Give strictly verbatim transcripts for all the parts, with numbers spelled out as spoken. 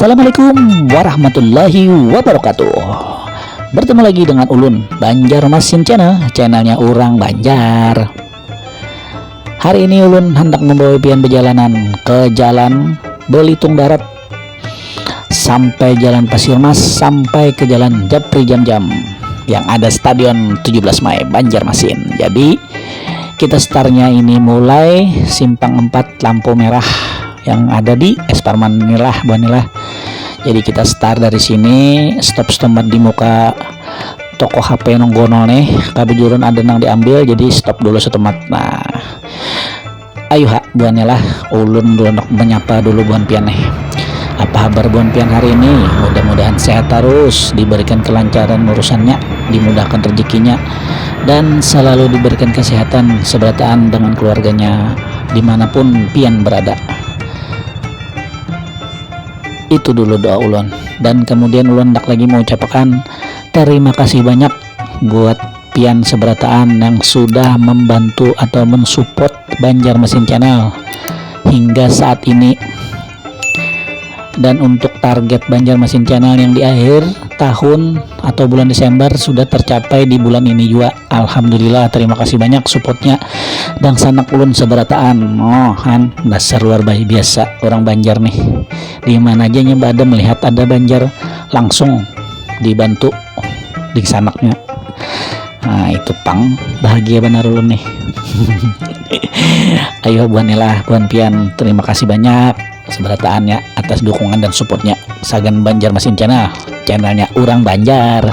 Assalamualaikum warahmatullahi wabarakatuh. Bertemu lagi dengan ulun, Banjarmasin Channel, channelnya urang Banjar. Hari ini ulun handak membawa pian bejalanan ke jalan Belitung Darat, sampai jalan Pasir Mas, sampai ke jalan Japri Jamjam yang ada Stadion tujuh belas Mai Banjarmasin. Jadi, kita startnya ini mulai simpang empat lampu merah yang ada di Esparman nilah, buah nilah. Jadi kita start dari sini, stop setempat di muka toko H P nang gonol nih, kabujurun ada nang diambil, jadi stop dulu setempat. Nah, ayu ha, buah nilah, ulun dulu nak menyapa dulu buhan pian nih. Apa habar buhan pian hari ini? Mudah-mudahan sehat terus, diberikan kelancaran urusannya, dimudahkan rezekinya, dan selalu diberikan kesehatan seberataan dengan keluarganya dimanapun pian berada. Itu dulu doa ulun. Dan kemudian ulun hendak lagi mengucapkan terima kasih banyak buat pian seberataan yang sudah membantu atau mensupport Banjarmasin Channel hingga saat ini. Dan untuk target Banjarmasin Channel yang di akhir tahun atau bulan Desember sudah tercapai di bulan ini juga. Alhamdulillah, terima kasih banyak supportnya. Dan sanak ulun seberataan, oh han, dasar luar biasa orang Banjar nih. Di mana aja nya ada melihat ada Banjar, langsung dibantu di sanaknya. Nah, itu pang bahagia benar ulun nih. Ayo buhan nilah, buhan pian, terima kasih banyak seberataannya atas dukungan dan supportnya. Sagan Banjarmasin Channel, channelnya orang Banjar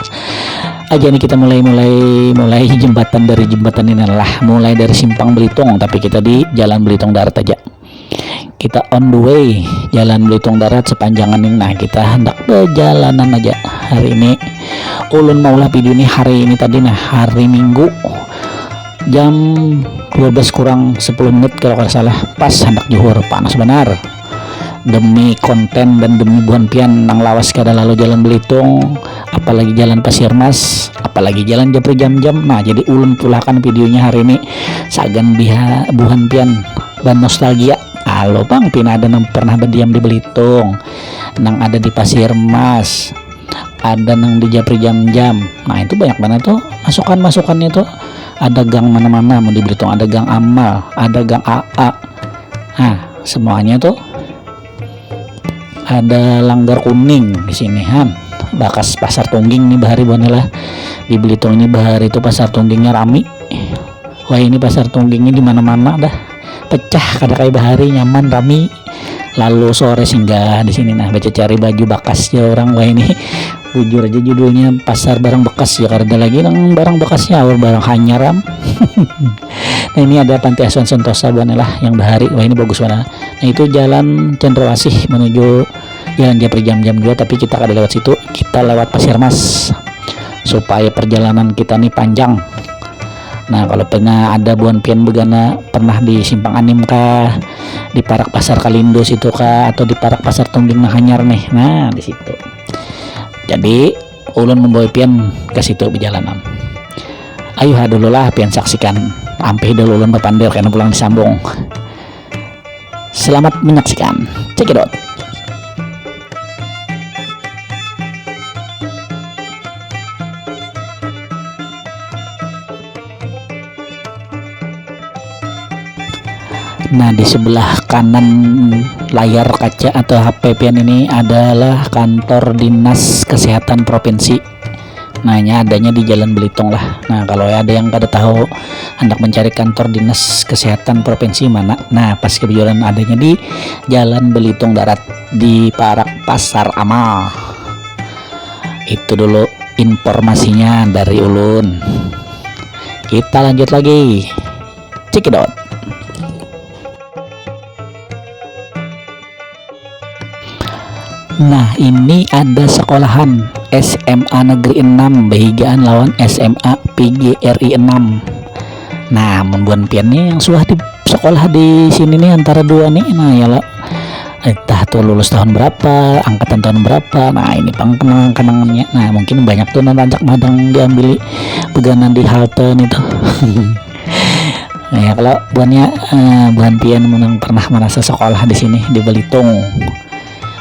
aja nih. Kita mulai mulai mulai jembatan, dari jembatan ini lah, mulai dari simpang Belitung, tapi kita di jalan Belitung Darat aja. Kita on the way jalan Belitung Darat sepanjangan ini. Nah, kita hendak berjalanan aja hari ini. Ulun maulah video ini hari ini tadi, nah, hari Minggu jam dua belas kurang sepuluh menit kalau kada salah, pas handak juhur, panas benar. Demi konten dan demi buhan pian nang lawas kada lalu jalan Belitung, apalagi jalan Pasir Mas, apalagi jalan Japri Jamjam. Nah, jadi ulun pulakan videonya hari ini, sagan biha buhan pian bernostalgia. Alo pang pina ada nang pernah berdiam di Belitung, nang ada di Pasir Mas, ada nang di Japri Jamjam. Nah, itu banyak banget tuh masukan-masukannya tuh. Ada gang mana-mana mau di Belitung, ada gang Amal, ada gang A A. Nah, semuanya tuh ada Langgar Kuning di sini han. Bakas Pasar Tungging nih bahari buhan lah. Di Belitung ini bahari itu Pasar Tunggingnya rami. Wah, ini Pasar Tunggingnya di mana-mana dah. Pecah kada kayak bahari, nyaman, rami. Lalu sore singgah di sini nah, baca cari baju bakas ya orang. Wah, ini bujur aja judulnya pasar barang bekas ya, karena lagi nang barang bekasnya awal barang hanyar am. Nah, ini ada panti asuhan Sentosa buhan lah yang bahari. Wah, ini bagus mana. Nah, itu jalan Cendrawasih menuju jalan Japri Jamjam juga, tapi kita kada lewat situ, kita lewat Pasir Mas supaya perjalanan kita nih panjang. Nah, kalau pernah ada buhan pian begana pernah di Simpang Anim kah, di parak Pasar Kalindo situ kah, atau di parak Pasar Tungging nang hanyar nih, nah di situ. Jadi ulun membawa pian ke situ berjalanan. Ayo ha dulu lah pian saksikan. Ampih dulu ulun bapandir karena pulang disambung. Selamat menyaksikan. Cekidot. Nah, di sebelah kanan layar kaca atau H P pian ini adalah kantor Dinas Kesehatan Provinsi. Nah, ini adanya di Jalan Belitung lah. Nah, kalau ada yang kada tahu, hendak mencari kantor Dinas Kesehatan Provinsi mana? Nah, pas kebetulan adanya di Jalan Belitung Darat di parak Pasar Amal. Itu dulu informasinya dari ulun. Kita lanjut lagi. Cekidot. Nah, ini ada sekolahan S M A Negeri enam behigaan lawan S M A P G R I enam. Nah, mun buhan pian nih yang suah di sekolah di sini nih antara dua nih, nah ya lo, entah tuh lulus tahun berapa, angkatan tahun berapa. Nah, ini pang kenangan-kenangannya. Nah, mungkin banyak tuh nang rancak madang diambil peganan di halte nih tuh. Nah, ya kalau buhannya eh, buhan pian menang pernah merasa sekolah di sini di Belitung.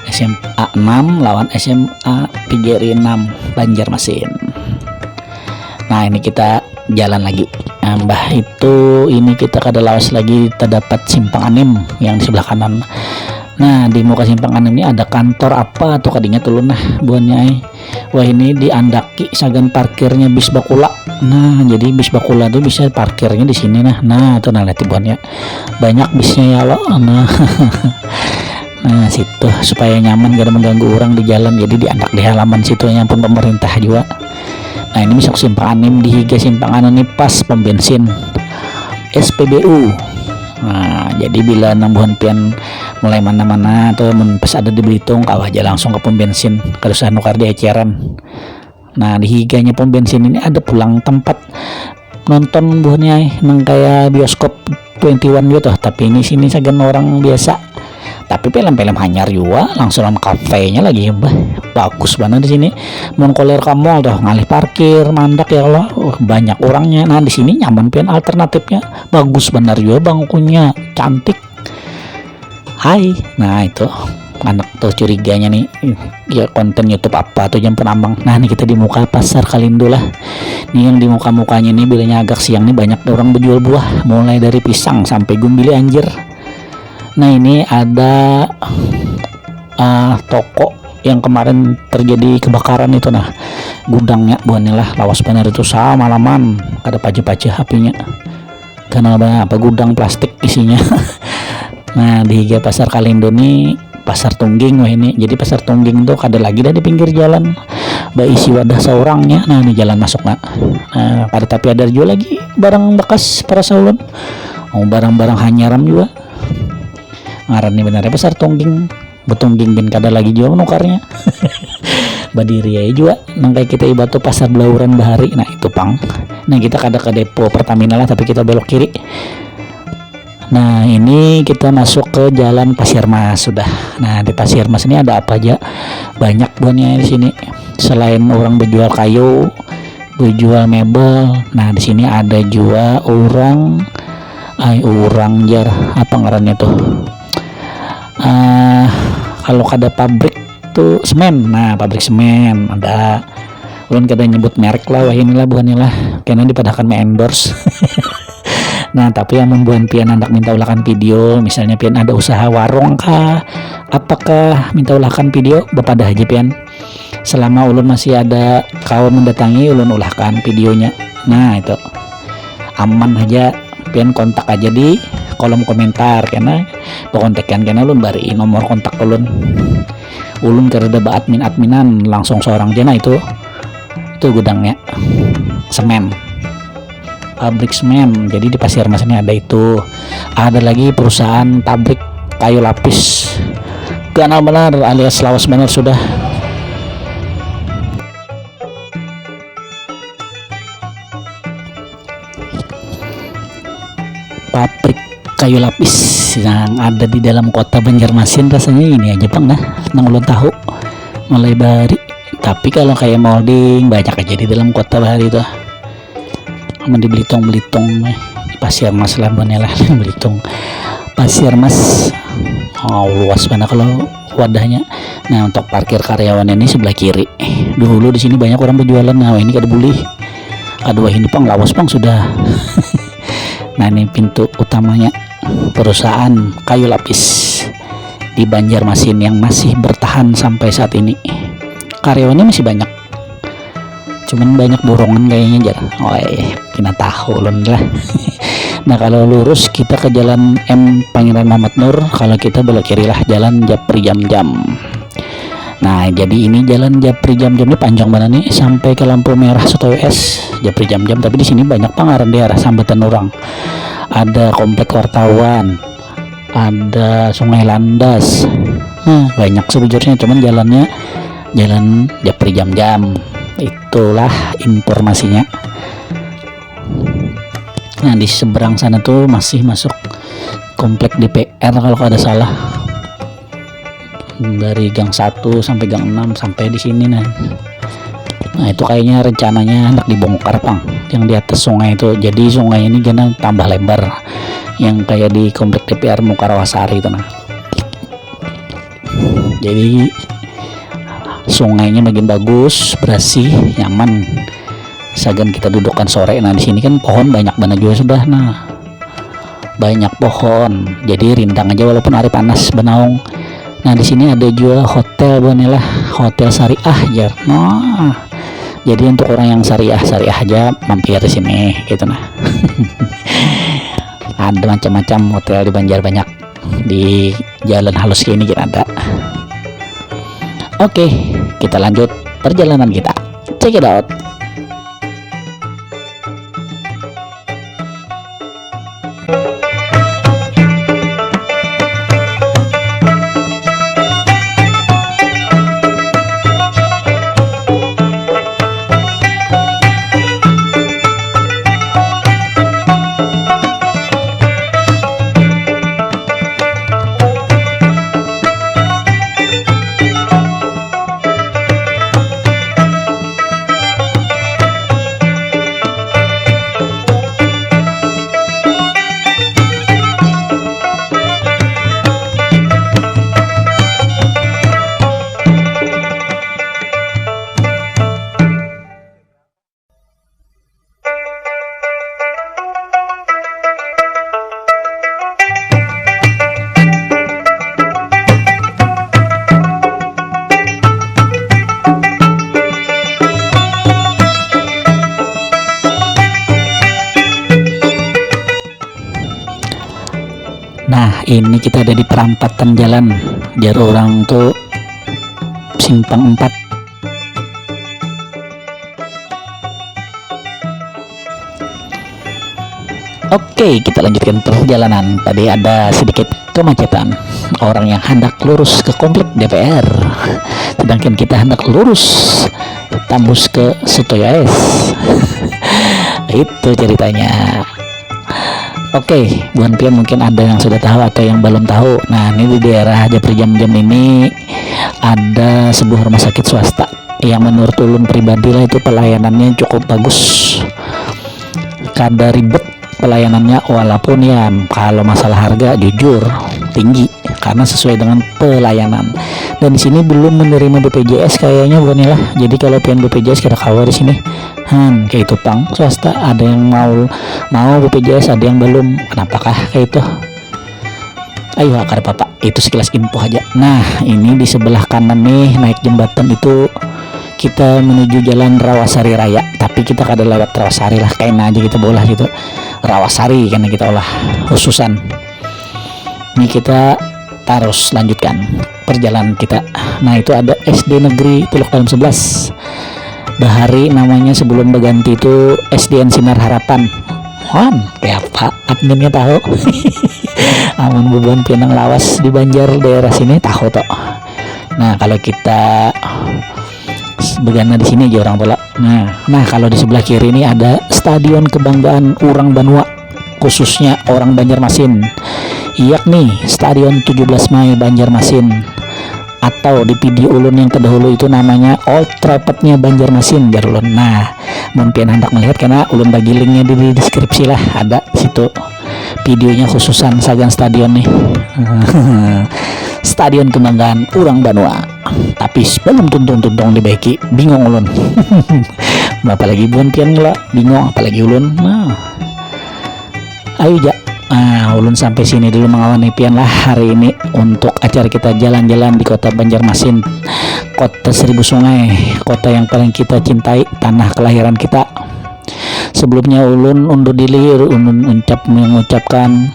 S M A enam lawan S M A P G R I enam Banjarmasin. Nah, ini kita jalan lagi. Nah, mbah itu, ini kita kada lawas lagi terdapat simpang Anim yang di sebelah kanan. Nah, di muka simpang Anim ini ada kantor apa tuh, kada ingat ulun nah buhannya ai. Wah, ini diandaki sagan parkirnya bis bakula. Nah, jadi bis bakula tuh bisa parkirnya di sini nah. Nah, tuh nah, lihat buhannya. Banyak bisnya ya lo. Nah. Nah, situ supaya nyaman, kada mengganggu orang di jalan, jadi diandak di halaman situ, yang pun pemerintah juga. Nah, ini masuk simpang Anim, di higa simpang Anim ini pas pom bensin S P B U. Nah, jadi bila nang buhan pian mulai mana-mana atau mun pas ada di Belitung, kawa aja langsung ke pom bensin, kada usah nukar di eceran. Nah, di higanya pom bensin ini ada pulang tempat nonton buhannya ai, nang kayak bioskop twenty one gitu, tapi ini sini sagan orang biasa. Tapi film-film hanyar juga, langsung lawan kafenya lagi, bah, bagus banar di sini. Mun koler ka mall tuh, ngalih parkir, mandak ya Allah, uh, banyak orangnya. Nah, di sini nyaman pian, alternatifnya bagus banar juga, bangkunya cantik. Hai, nah itu anak tuh curiganya nih, ya konten YouTube apa tuh jam penambang. Nah, ini kita di muka pasar Kalindo lah. Ini yang di muka-mukanya nih, bilanya agak siang nih banyak orang berjual buah, mulai dari pisang sampai gumbili anjir. Nah, ini ada uh, toko yang kemarin terjadi kebakaran itu nah, gudangnya buahnya lah, lawas benar itu, sama laman kada pajah-pajah apinya. Karena apa? Gudang plastik isinya. Nah, di higa pasar Kalindo nih, pasar Tungging wah ini. Jadi pasar Tungging tuh kada lagi dah di pinggir jalan, baisi wadah seorangnya. Nah, ini jalan masuk nak. Nah, kada tapi ada juga lagi barang bekas para saulun. Oh, barang-barang hanyaram juga. Ngaran nih benar ya pasar Tungging. Betungging bin kada lagi jua menukarnya. Badiri aja jua nang kayak kita ibarat tuh pasar Belauran bahari. Nah, itu pang. Nah, kita kada ke depo Pertamina lah, tapi kita belok kiri. Nah, ini kita masuk ke jalan Pasir Mas sudah. Nah, di Pasir Mas ini ada apa aja? Banyak buahnya di sini. Selain orang berjual kayu, berjual mebel. Nah, di sini ada juga orang, ai, orang jar, apa ngarannya tuh? Uh, kalau kada pabrik tuh semen. Nah, pabrik semen ada. Ulun kada nyebut merek lah, wah inilah buhannya lah. Kena dipadahakan me endorse. Nah, tapi yang membuat pian anak minta ulakan video, misalnya pian ada usaha warung kah, apakah minta ulakan video, bepadah aja pian. Selama ulun masih ada kawan mendatangi, ulun ulahkan videonya. Nah, itu aman aja, pian kontak aja di kolom komentar kena, bekontekan kena, ulun bari nomor kontak ulun. Ulun kereda ba admin adminan langsung seorang jena itu. Itu gudangnya semen, pabrik semen. Jadi di Pasir Mas ini ada itu. Ada lagi perusahaan pabrik kayu lapis. Ganal benar alias lawas benar sudah. Pabrik kayu lapis yang ada di dalam kota Banjarmasin rasanya ini aja pang nah, nang ulun tahu mulai bari. Tapi kalau kayak molding banyak aja di dalam kota bahari itu. Aman di Belitung, Belitung nih, Pasir Mas lah lah Belitung, Pasir Mas. Oh, luas mana kalau wadahnya. Nah, untuk parkir karyawan ini sebelah kiri. Dulu di sini banyak orang berjualan, nah ini kada boleh. Aduh, ini pang lawas pang sudah. Nah, ini pintu utamanya perusahaan kayu lapis di Banjarmasin yang masih bertahan sampai saat ini. Karyawannya masih banyak, cuman banyak borongan kayaknya jar. Oi, kena tahu lun lah. Nah, kalau lurus kita ke jalan M Pangeran Muhammad Nur, kalau kita belok kiri lah, jalan Japri Jam-Jam. Nah, jadi ini jalan Japri Jam-Jam ini panjang banget nih, sampai ke lampu merah Sotoyo S, Japri Jam-Jam. Tapi di sini banyak pangaran daerah sambatan orang. Ada komplek wartawan, ada Sungai Landas. Nah, banyak sebujurnya, cuman jalannya jalan Japri Jam-Jam. Itulah informasinya. Nah, di seberang sana tuh masih masuk komplek D P R kalau kada salah. Dari gang satu sampai gang enam sampai di sini nah. Nah, itu kayaknya rencananya hendak dibongkar pang yang di atas sungai itu. Jadi sungai ini kena tambah lebar, yang kayak di komplek D P R Mukarawasari itu nah. Jadi sungainya makin bagus, bersih, nyaman. Sagan kita dudukan sore. Nah, di sini kan pohon banyak banget juga sudah. Nah, banyak pohon. Jadi rindang aja walaupun hari panas benaung. Nah, di sini ada juga hotel, bukan lah, hotel syariah ya. Nah, jadi untuk orang yang syariah, syariah aja mampir di sini gitu nah. Ada macam-macam hotel di Banjar, banyak di jalan halus kayak ini kita ada. Oke, kita lanjut perjalanan kita. Check it out. Nah, ini kita ada di perampatan jalan, jar orang tuh simpang empat. Oke, kita lanjutkan perjalanan. Tadi ada sedikit kemacetan. Orang yang hendak lurus ke komplek D P R, sedangkan kita hendak lurus tambus ke Sutoyo S. Itu ceritanya. Oke, buhan pian mungkin ada yang sudah tahu atau yang belum tahu. Nah, ini di daerah Japri Jamjam ini ada sebuah rumah sakit swasta yang menurut ulun pribadi lah itu pelayanannya cukup bagus. Kada ribet pelayanannya, walaupun ya kalau masalah harga jujur tinggi karena sesuai dengan pelayanan. Dan di sini belum menerima B P J S kayaknya, bukan lah. Jadi kalau pian B P J S kada kawa di sini. Han, kayak itu pang. Swasta ada yang mau, mau B P J S, ada yang belum. Kenapakah kayak itu? Ayo, akar papa. Itu sekilas info aja. Nah, ini di sebelah kanan nih, naik jembatan itu kita menuju Jalan Rawasari Raya. Tapi kita kada lewat Rawasari lah, kain aja kita bolah gitu. Rawasari karena kita olah khususan. Ini kita terus lanjutkan perjalanan kita. Nah, itu ada S D Negeri Teluk Dalam sebelas. Bahari namanya sebelum berganti itu S D N Sinar Harapan. Wan, kayak apa adminnya tahu? Amun bubuhan pian nang lawas di Banjar daerah sini tahu toh. Nah, kalau kita s-, begana di sini aja orang pula. Nah, nah, kalau di sebelah kiri ini ada Stadion Kebanggaan Urang Banua, khususnya orang Banjarmasin, yakni Stadion tujuh belas Mai Banjarmasin, atau di video ulun yang terdahulu itu namanya Old Traffordnya Banjarmasin, jar ulun. Nah, mun pian hendak melihat, karena ulun bagi linknya di, di deskripsi lah, ada situ videonya khususan sagan stadion nih. Stadion Kebanggaan Urang Banua. Tapi sebelum tuntung-tuntung dibaiki, bingung ulun. Apalagi buhan pian lah, bingung, apalagi ulun. Nah, ayo ja. Nah, ulun sampai sini dulu mengawani pian lah hari ini untuk acara kita jalan-jalan di kota Banjarmasin, kota seribu sungai, kota yang paling kita cintai, tanah kelahiran kita. Sebelumnya ulun undur diri, ulun ucap mengucapkan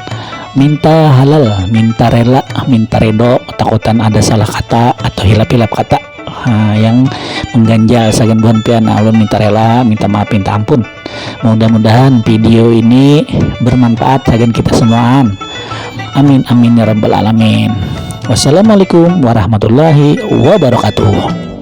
minta halal, minta rela, minta redo, takutan ada salah kata atau hilap-hilap kata, ha, yang mengganjal sagan buhan pian. Nah, ulun minta rela, minta maaf, minta ampun. Mudah-mudahan video ini bermanfaat sagan kita semuaan. Amin, amin ya rabbal alamin. Wassalamualaikum warahmatullahi wabarakatuh.